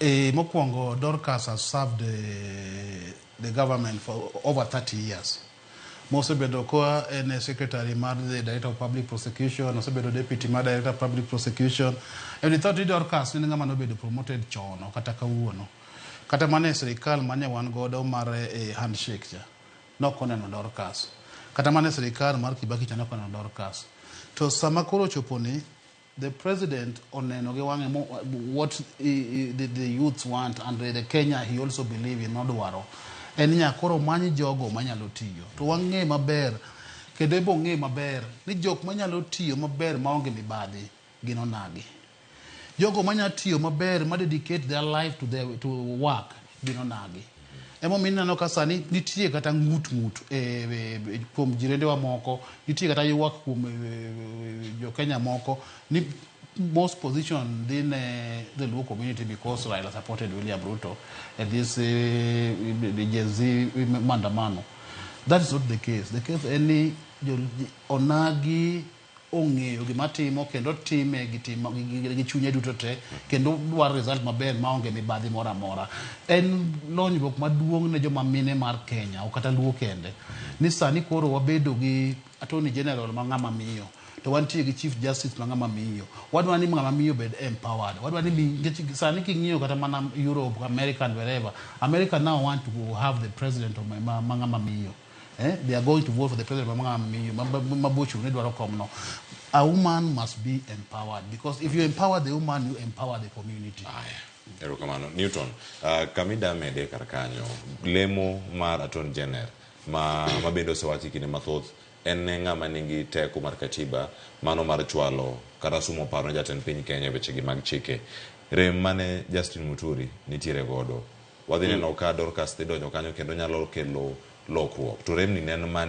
Mokwongo, Dorcas has served the government for over 30 years. Mosebedo ka en e secretary mar the Director of Public Prosecution, osebedo deputy mar Director of Public Prosecution. And we thought ni Dorcas en ng'ama nobedo promoted chon, ok kata kawuono. Kata mana e sirikal mane wan godo mar handshake cha, nok oneno Dorcas. Kata mana e sirikal mar Kibaki cha nok oneno Dorcas. To sama koro ochopo ni, the president oneno gi wang'e what the youths want and the Kenya he also believe in nodwaro en ni nyaka koro many jogo manyalo tiyo to wang'e maber kendo ibo ng'e maber ni jok manyalo tiyo maber maonge mibadhi gin onagi. Jogo manyalo tiyo maber ma dedicate their life to work gin onagi. Emomiyo ineno ka sani nitie kata ng'ut ng'ut kuom jirendewa moko, nitie kata ywak kuom jo Kenya moko ni most position dhi ne the Luo community because Raila supported William Ruto at this the Gen Z maandamano. That is not the case. The case en ni onagi ong'eyo gima timo kendo time gi timo gi chunye duto te kendo dwaro result maber maonge mibadhi moro amora. En lonyruok maduong' ne joma mine mar Kenya, ok kata Luo kende, ni sani koro wabedo gi Attorney General ma ng'ama miyo to wantie gi Chief Justice ma ng'ama miyo. Wadwa ni ng'ama miyo bed empowered. Wadwa ni nikech sani king'iyo kata mana Europe, America and wherever, America now want to have the president of ma ng'ama miyo. They are going to vote for the president ma ng'ama miyo mabocho ne dwaro komno. A woman must be empowered because if you empower the woman, you empower the community. Aya, erokamano. Newton, kamida mede kar kanyo, lemo mar Attorney General ma bende osewachi kinde mathoth en ne ng'ama nigi teko mar katiba mano mar chwalo kata sumo paro ne jatend piny Kenya e wechegi mag chike. Rem mane Justin Muturi nitiere godo. Wadhi neno ka Dorcas dhi donjo kanyo kendo nyalo kelo lokruok. To remni ne en mane?